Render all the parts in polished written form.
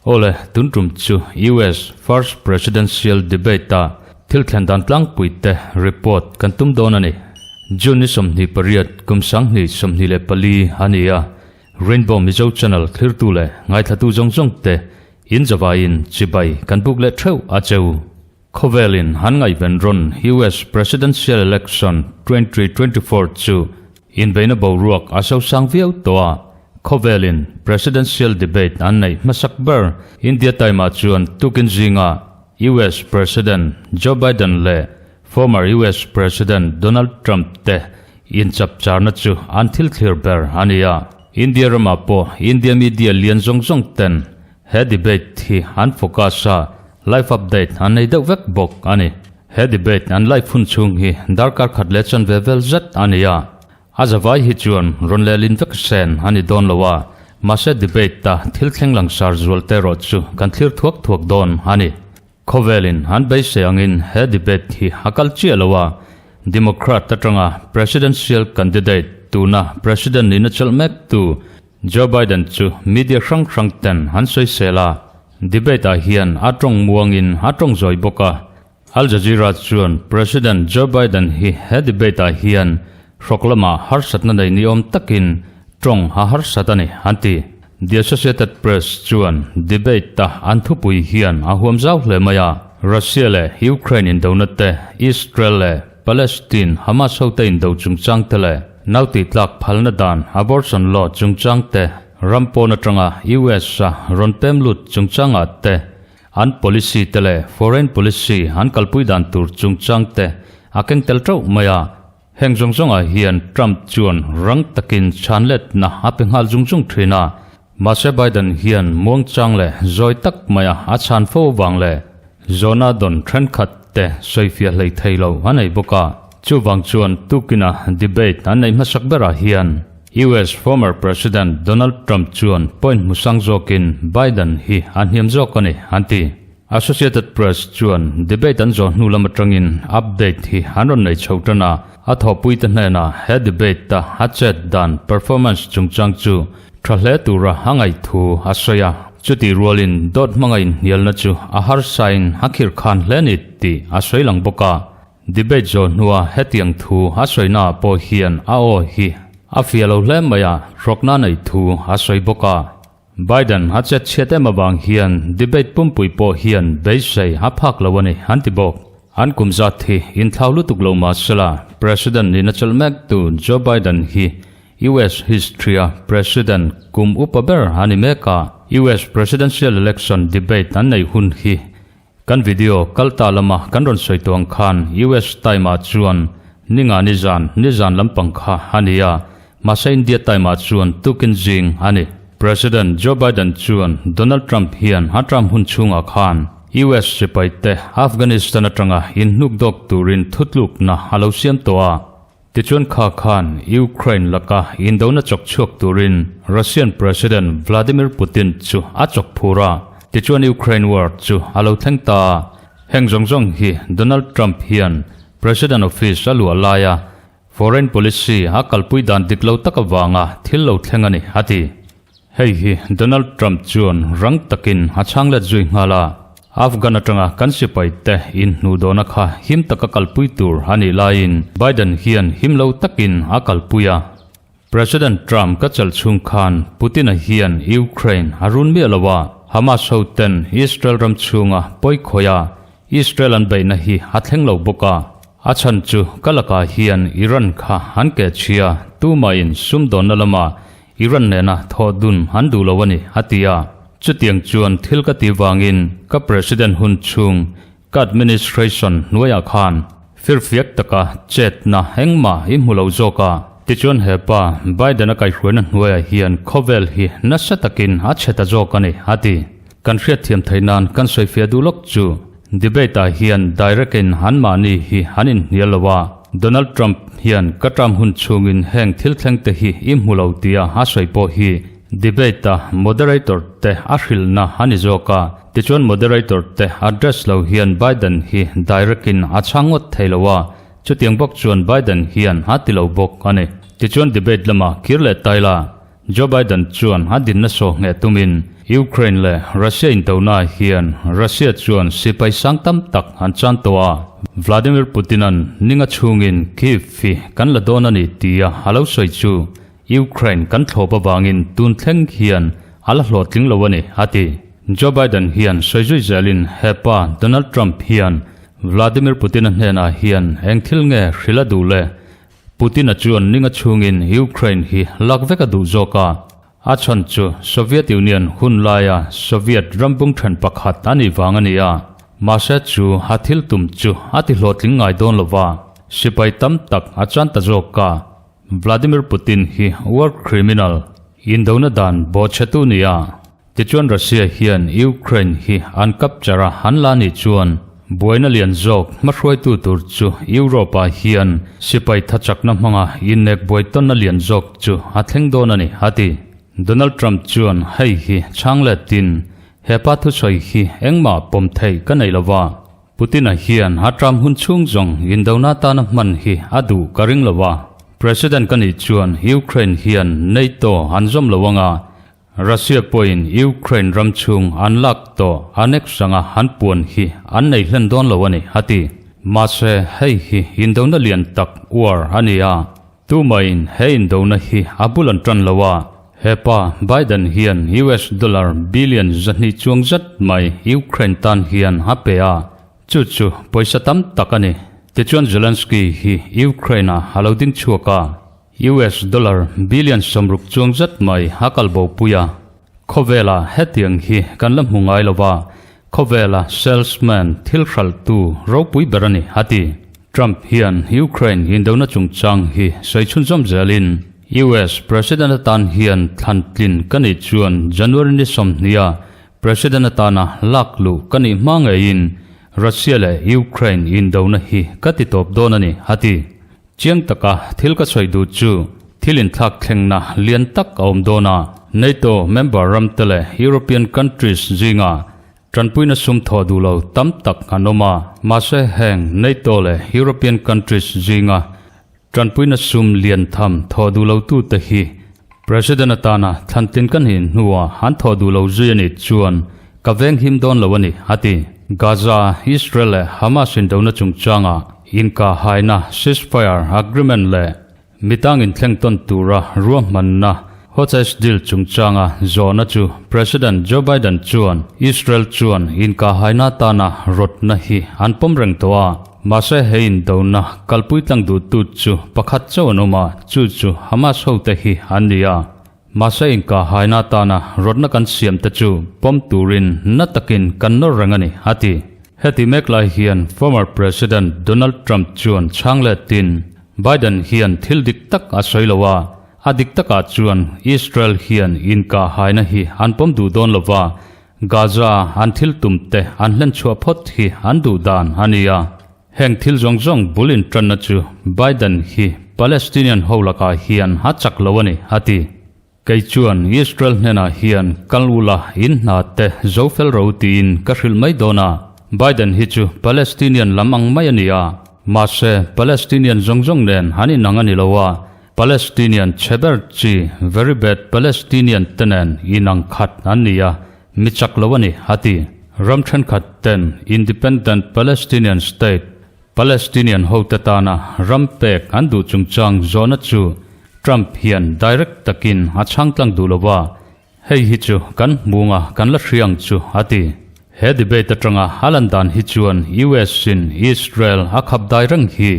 Awle, tun tum chu US First Presidential Debate-a thil thlen dan tlangpui te report kan tum dawn a ni. June ni 28 kum 2024 a ni a, Rainbow Mizo Channel thlirtu leh ngaithlatu zawng zawng te in zavaiin chibai kan buk leh theuh a cheu. Khawvelin han ngaihven rawn US Presidential Election 2024 chu inbeihna boruak a sosang viau tawh a, khawvelin Presidential Debate an neih hmasak ber India Time-ah chuan tukin zinga US President Joe Biden leh former US President Donald Trump te inchapcharna chu an thil thlir ber a ni a. India ramah pawh India media lian zawng zawng ten He debate hi an focus a, live update an nei deuh vek bawk a ni. He debate an live hun chhung hi darkar khat leh chanve vel zet a ni a. A zavai hi chuan rawn lehlin vek sen a ni dawn lo a, mahse debate a thil thleng langsar zual te erawh chu kan thlir thuak thuak dawn a ni. Khawvelin an beisei angin he debate hi a kal chiah lo a, Democrat atanga presidential candidate tuna president nihna chelh mek tu Joe Biden chu media hrang hrang ten an sawisel a, debate ah hian a tawng muangin a tawng zawi bawk a. Al Jazeera chuan President Joe Biden hi he debate ah hian hrawk lamah harsatna nei ni awm takin tawng a harsat a ni an ti. The Associated Press chuan debate a an thupui hian a huam zau hle mai a, Russia leh Ukraine indona te, Israel leh Palestine Hamas hote indo chungchang te leh nau tihtlak phalna dan abortion law chungchang te, ram pawn atanga US a rawn pem lut chungchangah te, an policy te leh foreign policy an kalpui dan tur chungchang te a keng tel teuh mai a. Heng zawng zawngah hian Trump chuan rang takin chhanletna a pe nghal zung zung thin a, mahse Biden hian muangchang leh zawi tak maia a chhan fo vang leh zawhna dawn thenkhat te sawifiah hlei thei lo a nei bawk a. Chuvang chuan tukina debate an neih hmasak berah hian US former President Donald Trump chuan point hmusang zawkin Biden hi a hniam zawk a ni an ti. Associated Press chuan debate an zawh hnu lam atangin update hi an rawn nei chho tan a, a thawhpuite hnenah he debate-a a chet dan performance chungchang chu tha hle tura a ngaih thu a sawi a. Chutih rualin dawt hmanga inhnialna chu a harsain a khirh khan hle ni tih a sawi lang bawk a. Debate zawh hnua hetiang thu a sawinaah pawh hian a aw hi a fiah lo hle mai a, hrawkna neih thu a sawi bawk a. Biden a chet chhiat em avang hian debate pumpui pawh hian beisei a phak lo a ni, an ti bawk. An kum zat hi inthlau lutuk lo mah sela, President nihna chelh mek tu Joe Biden hi US history-a President kum upa ber a ni mek a. US Presidential Election debate an neih hun hi kan video kal ta lama kan rawn sawi tawh ang khan US time-ah chuan ninga nizan nizan lampang kha a ni a, mahse India time-ah chuan tukin zing a ni. President Joe Biden chuan Donald Trump hian a term hun chhungah khan US sipai te Afghanistan atanga inhnuk dawk turin thutlukna a lo siam tawh a. Tichuan kha khan Ukraine laka indona chawk chhuak turin Russian President Vladimir Putin chu a chawk phur a, tichuan Ukraine war chu a lo thleng ta a. Heng zawng zawng hi Donald Trump hian President office a luah laia foreign policy a kalpui dan dik lo tak avanga thil lo thleng a ni, a ti. Hei hi Donald Trump chuan rang takin a chhang let zui nghal a, Afghan atanga kan sipai te inhnuh dawhna kha him taka kalpui tur a nih laiin Biden hian him lo takin a kalpui a. President Trump ka chelh chhung khan Putin-a hian Ukraine a run miah lo a, Hamas ho ten Israel ram chhunga pawi khawih a, Israel an beihna hi a thleng lo bawk a. A chhan chu ka lakah hian Iran kha an keh chhia, tumahin sumdawnna lama Iran nena thawh dun an duh lo a ni, a ti a. Chutiang chuan thil ka tih vangin ka President hun chhung ka administration hnuaiah khan firfiak taka chetna engmah i hmu lo zawk a. Tichuan hepa Biden-a kaihhruaina hnuaiah hian khawvel hi nasa takin a chhe ta zawk a ni, a ti. Kan hriatthiam theih nan kan sawifiah duh lawk chu debate-ah hian direct-in anmahni hi an inhnial lo a, Donald Trump hian ka term hun chhungin heng thil thleng te hi i hmu lo tia a sawi pawh hi. Debate a moderator te a hrilhna a ni zawk a, tichuan moderator te address lo hian Biden hi direct in a chhang ngawt thei lo a, chutiang bawk chuan Biden hian a ti lo bawk a ni. Tichuan debate lama kir leh tai la, Joe Biden chuan a dinna saw ngheh tumin Ukraine leh Russia indona hian Russia chuan sipai sang tam tak an chan tawh a, Vladimir Putin-a'n ninga chhungin Kyiv hi kan la dawn a ni tia a lo sawi chu Ukraine kan thlawp avangin tun thleng hian a la hlawhtling lo a ni, a ti. Joe Biden hian sawi zui zelin hepa Donald Trump hian Vladimir Putin-a hnenah hian eng thil nge hrilh a duh le? Putin-a chuan ninga chhungin Ukraine hi lak vek a duh zawk a, a chhan chu Soviet Union hun laia Soviet rambung then pakhat a nih vang a ni a. Mahse chu a thil tum chu a ti hlawhtling ngai dawn lo va, sipai tam tak a chan ta zawk a. Vladimir Putin hi war criminal, indona dan bawhchhetu ni a. Tichuan Russia hian Ukraine hi an capture a an la nih chuan buaina lian zawk hmahruaitu tur chu Europe ah hian sipai thachakna hmanga innek buai tawnna lian zawk chu a thleng dawn a ni, a ti. Donald Trump chuan hei hi chhang letin hepa thusawi hi engmah pawm theih ka nei lova, Putin-a hian a term hun chhung zawng indona tana hman hi a duh ka ring lova, President ka nih chuan Ukraine hian NATO an zawm lo anga, Russia pawhin Ukraine ram chhung an lak tawh annex anga an puan hi an nei hlen dawn lo a ni, a ti. Mahse, hei hi indona lian tak war a ni a, tumahin he indona hi a bul an tan lo a. Hepa Biden hian US dollar billion 200 chuang zat mai Ukraine tan hian a pe a, chu chu pawisa tam tak a ni. Tichuan Zelensky hi Ukraine-ah a lo ding chhuak a. US dollar billion 60 chuang zet mai a kal bo pui a, khawvela hetiang hi kan la hmu ngai lo va, khawvela salesman thil hralhtu ropui ber a ni, a ti. Trump hian Ukraine indona chungchang hi sawi chhunzawm zelin US President atan hian thlan tlin ka nih chuan January ni 20 a President atana lak luh ka nih hma ngeiin Russia leh Ukraine indona hi ka ti tawp dawn a ni, a ti. Chiang taka thil ka sawi duh chu thil inthlak thlengna lian tak a awm dawn a, NATO member ramte leh European countries zinga tanpuina sum thawh duh lo tam tak an awm a, mahse heng NATO leh European countries zinga tanpuina sum lian tham thawh duh lo tute hi President atana thlantin ka hnin hnuah an thawh duh lo zui a nih chuan ka veng him dawn lo a ni, a ti. Gaza, Israel leh Hamas indona chungchanga inkahhaina, ceasefire agreement, leh mitang inthleng tawn tura ruahmanna, hostage deal, chungchanga zawhna chu President Joe Biden chuan Israel chuan inkahhaina atana rawtna hi an pawm reng tawh a. Mahse hei indona kalpui tlang duhtu chu pakhat chauh an awm a, chu chu Hamas hote hi an ni a. Mahse inkahhaina atana rawtna kan siam te chu pawm turin na takin kan nawr reng a ni, a ti. Heti mek lai hian former President Donald Trump chuan chhang letin Biden hian thil dik tak a sawi lo a, a dik takah chuan Israel hian inkahhaina hi an pawm duh dawn lo va, Gaza an thil tum te an hlen chhuah phawt hi an duh dan a ni a, heng thil zawng zawng bul intanna chu Biden hi Palestinian ho lakah hian a chak lo a ni, a ti. Kei chuan Israel hnenah hian kal ula in hna te zo fel ro tiin ka hrilh mai dawn a, Biden hi chu Palestinian lam ang mai a ni a, mahse Palestinian zawng zawng nen an inang a ni lo a, Palestinian chhe ber chi very bad Palestinian te nen inang khat an ni a, mi chak lo a ni, a ti. Ram thenkhat ten Independent Palestinian State, Palestinian hote tana ram pek an duh chungchang zawhna chu Trump hian direct takin a chhang tlang duh lo a, Hei hi chu kan hmunga kan la hria ang chu, a ti. He debate atanga a lan dan hi chuan US in Israel a khap dai reng hi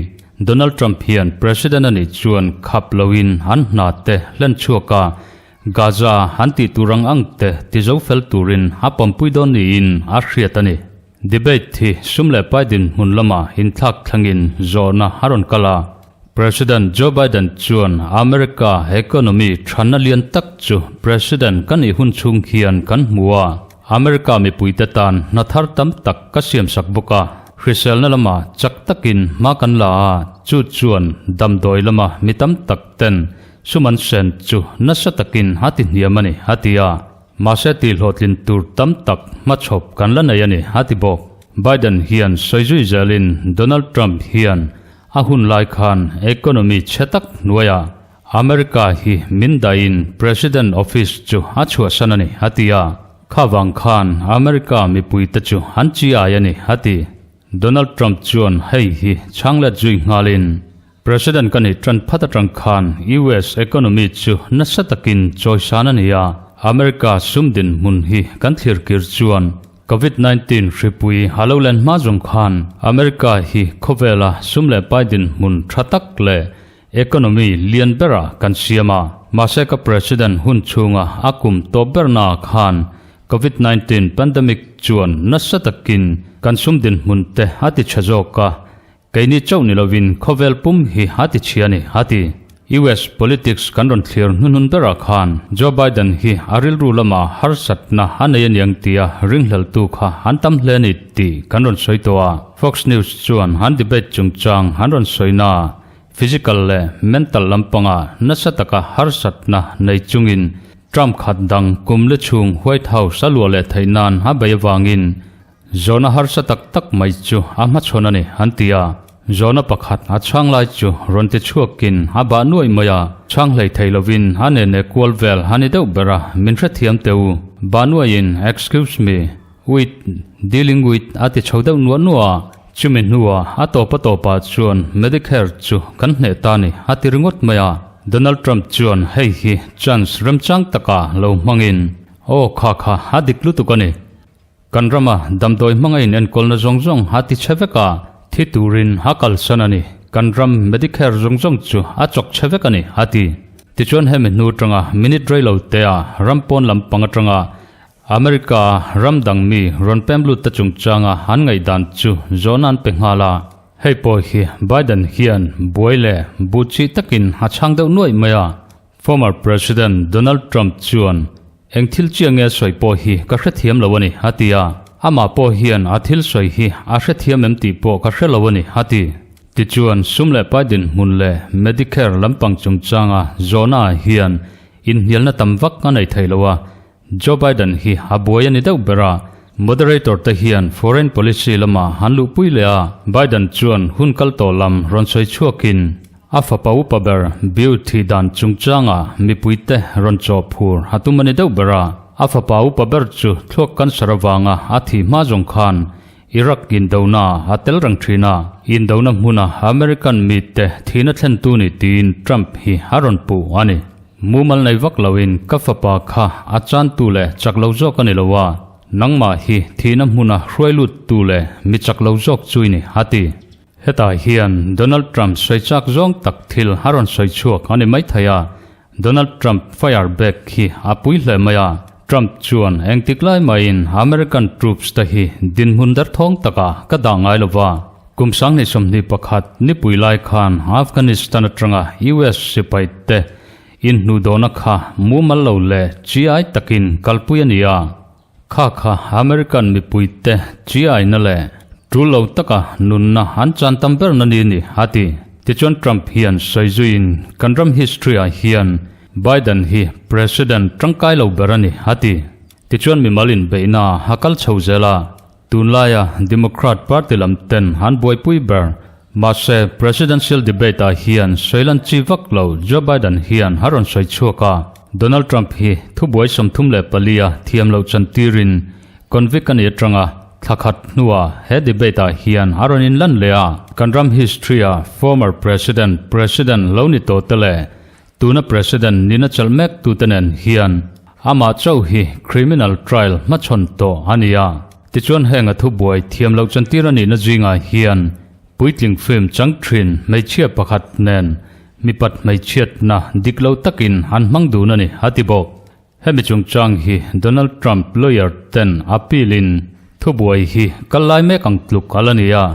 Donald Trump hian President a nih chuan khap loin an hna te hlen chhuak a, Gaza an tih tur ang ang te ti zo fel turin a pampui dawn niin a hriat a ni. Debate hi sum leh pai dinhmun lama inthlak thlangin zawhna a rawn kal a. President Joe Biden chuan America economy thanna lian tak chu President ka nih hun chhung hian kan hmu a, America mipuite tan hna thar tam tak ka siamsak bawk a, hriselna lama chak takin hma kan la a, chu chuan damdawi lama mi tam tak ten. Sum an sen chu nasa takin a ti hniam a ni, a ti a. Mahse tihhlawhtlin tur tam tak hmachhawp kan la nei a ni, a ti bawk. Biden hian sawi zui zelin Donald Trump hian a hun lai khan economy chhe tak hnuaiah America hi min dahin President office chu a chhuahsan a ni, a ti a. Kha vang khan America mipuite chu an chi ai a ni, a ti. Donald Trump chuan hei hi chhanglet zui nghalin President ka nih tan phat atang khan US economy chu nasa takin chawisan a ni a, America sum dinhmun hi kan thlir kir chuan Covid 19 hripui a lo len hma zawng khan America hi khawvela sum leh pai dinhmun tha tak leh economy lian berah kan siam a. Mahse ka President hun chhunga a kum tawp berna khan Covid 19 pandemic chuan nasa takin kan sum dinhmun te a ti tha zawk a, Keini chauh ni lovin khawvel pum hi a ti chhia a ni, a ti. US politics kan rawn thlir hnuhnun berah khan Joe Biden hi a rilru lama harsatna a nei aniang tia ringhleltu kha an tam hle a ni tih kan rawn sawi tawh a. Fox News chuan an debate chungchang an rawn sawi na physical leh mental lampanga nasa taka harsatna nei chungin Trump khat dang kum li chhung White House a luah leh theih nan a bei avangin Zawhna harsa tak tak mai chu a hmachhawn a ni, an ti a. Zawhna pakhat a chhang lai chu rawn ti chhuakin a bah nuaih mai a, chhang hlei thei lovin a nene kual vel a ni deuh ber a, min hrethiam teh u. Bah nuaihin, Excuse me, with, dealing with a ti chho deuh nuah nuah a. Chumi hnuah a tawp a tawpah chuan Medicare chu kan hneh ta ni, a ti ringawt mai a. Donald Trump chuan hei hi chance remchang taka lo hmangin, Aw kha kha, a dik lutuk a ni. Kan rama damdawi hmanga in enkawlna zawng zawng a ti chhe vek a, thi turin a kalsan a ni. Kan ram Medicare zawng zawng chu a chawk chhe vek a ni, a ti. Tichuan hemi hnu atanga minute rei lo tea ram pawn lam pang atanga America ram dang mi rawn pem lut te chungchanga an ngaihdan chu zawhna an pe nghal a. Hei pawh hi Biden hian buai leh buh chih takin a chhang deuh nuaih mai a. Former President Donald Trump chuan, Eng thil chiah nge a sawi pawh hi ka hrethiam lo a ni, a ti a. Amah pawh hian a thil sawi hi a hrethiam em tih pawh ka hre lo a ni, a ti. Tichuan, sum leh pai dinhmun leh Medicare lampang chungchanga zawhnaah hian inhnialna tam vak a nei thei lo a. Joe Biden hi a buai a ni deuh ber a. Moderator te hian foreign policy lamah an luhpui leh a. Biden chuan hun kal tawh lam rawn sawi chhuakin, A fapa upa ber Bill thih dan chungchangah mipuite rawn chaw phur a tum a ni deuh ber a. A fapa upa ber chu thluak cancer avanga a thih hma zawng khan Iraq indona a tel reng thin a. Indona hmuna American mite thihna thlentu ni tiin Trump hi a rawn puh a ni. Mumal nei vak loin ka fapa kha a chantu leh chak lo zawk a ni lo a, nangmah hi thihna hmuna hruai luttu leh mi chak lo zawk chu i ni, a ti. Hetah hian Donald Trump sawi chak zawng tak thil a rawn sawi chhuak a ni maithei a, Donald Trump fire back hi a pui hle mai a, Trump chuan engtik lai maiin American troops te hi dinhmun derthawng takah ka dah ngai lo va, kum 2021 nipui lai khan Afghanistan atanga US sipai te inhnuhdawhna kha mumal lo leh chi ai takin kalpui a ni a. Kha kha American mipuite chiaina leh tul lo taka nunna an chan tam ber na ni ni, a ti. Tichuan Trump hian sawi zuiin kan ram history ah hian Biden hi President tangkai lo ber a ni, a ti. Tichuan mimal inbeihna a kal chho zel a, tunlaia Democrat party lam ten an buaipui ber. Mahse Presidential debate ah hian sawilan chi vak lo Joe Biden hian a rawn sawi chhuak a. Donald Trump hi thubuai 34 a thiam loh chantirin convict a ni atanga thla khat hnuah he debate ah hian a rawn inlan leh a. Kan ram history a former president, president lo ni tawh te leh tuna president nina chalh mek tute nen hian amah chauh hi criminal trial hmachhawn tawh a ni a. Tichuan heng a thubuai thiam loh chantir a nihna zingah hian Puitling film chang thin hmeichhia pakhat nen mipat hmeichhiatna dik lo takin an hmang dun a ni, a ti bawk. Hemi chungchang hi Donald Trump lawyer ten appeal in thubuai hi kal lai mek ang tluk a la ni a,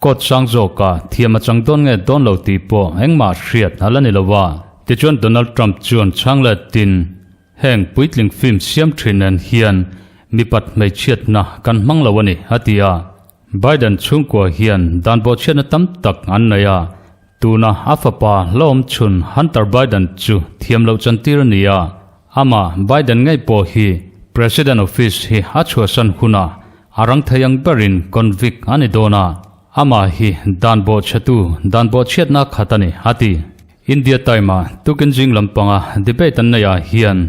court sang zawkah thiam a chang dawn nge dawn lo tih pawh engmah hriat a la ni lo a. Tichuan Donald Trump chuan chhang letin Heng puitling film siam thin nen hian mipat hmeichhiatna kan hmang lo a ni, a ti a. Biden chhungkua hian dan bawhchhiatna tam tak an nei a. Tuna a fapa la awm chhun Hunter Biden chu thiam loh chantir a ni a, amah Biden ngei pawh hi President office hi a chhuahsan hunah a rang thei ang berin convict a ni dawn a, amah hi dan bawhchhetu dan bawhchhiatna khat a ni, a ti. India Time-a tukin zing lampanga debate an neihah hian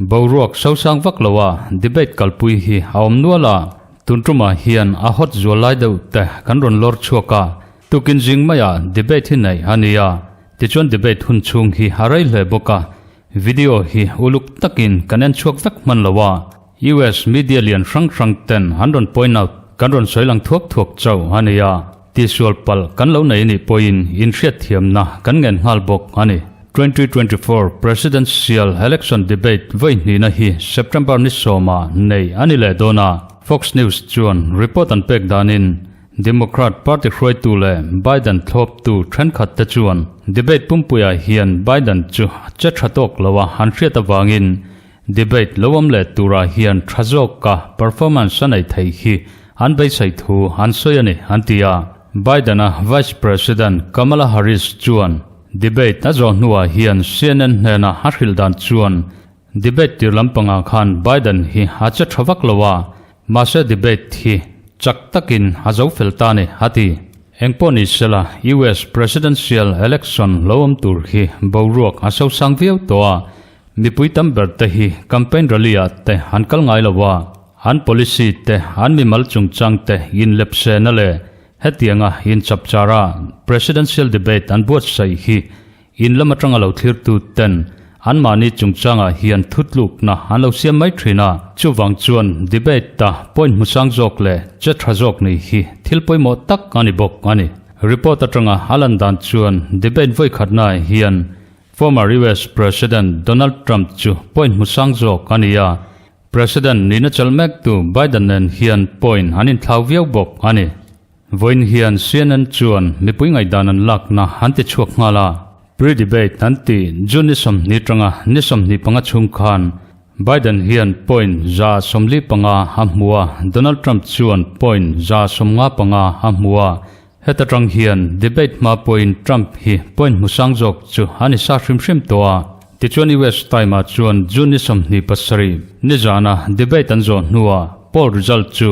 Boruak sosang vak lo a debate kalpui hi a awm nual a, tun tumah hian a hot zual lai deuh te kan rawn lawr chhuak a, tukin zing maiah debate hi neih a ni a, tichuan debate hun chhung hi a rei hle bawk a, video hi uluk takin kan en chhuak vek hman lo a, US media lian hrang hrang ten an rawn point out kan rawn sawi lang thuak thuak chauh a ni a. Tihsual palh kan lo nei anih pawhin inhriatthiamna kan ngen nghal bawk a ni. 2024 Presidential Election Debate vawi hnihna hi September ni sawma nei a ni leh dawn a, Fox News chuan report an pek danin Democrat Party hruaitu leh Biden thlawptu thenkhat te chuan debate pumpuiah hian Biden chu che tha tawk lo a han hriat avangin Debate lo awm leh turah hian tha zawka performance a nei thei hi an beisei thu an sawi a ni, an ti a. Biden-a Vice President Kamala Harris chuan debate a zawh hnuah hian CNN hnena a hrilh dan chuan debate tir lampangah khan Biden hi a che tha vak lo a, mahse debate hi chak takin a zo fel ta a ni, a ti. Engpawh ni sela US Presidential Election lo awm tur hi boruak a sosang viau tawh a, Mipui tam ber te hi campaign rally ah te an kal ngai lo a, an policy te, an mimal chungchang te inlepsehna leh hetianga inchapchara presidential debate an buatsaih hi in lam atanga lo thlirtu ten anmahni chungchangah hian thutlukna an lo siam mai thin a. Chuvang chuan debate a point hmusang zawk leh che tha zawk nih hi thil pawimawh tak a ni bawk a ni. Report atanga a lan dan chuan debate vawikhatnaah hian Former US President Donald Trump chu point hmu sang zawk a ni a, President nihna chalh mektu Biden nen hian point an inthlau viau bawk a ni. Vawiin hian CNN chuan mipui ngaihdan an lakna an ti chhuak nghal a, pre-debate an tih June ni 20 tanga ni 25 chhung khan Biden hian point 45 a hmu a, Donald Trump chuan point 55 a hmu a, Heta tang hian debate hma pawhin Trump hi point hmu sang zawk chu a ni sa hrim hrim tawh a. Tichuan US Time ah chuan June ni 27 nizana debate an zawh hnuah poll result chu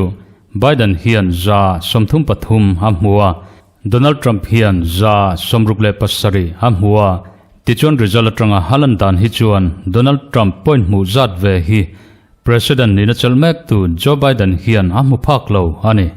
Biden hian 33 a hmu a, Donald Trump hian 67 a hmu a. Tichuan result atanga a lan dan hi chuan Donald Trump point hmuh zat ve hi President nihna chelh mektu Joe Biden hian a hmu phak lo a ni.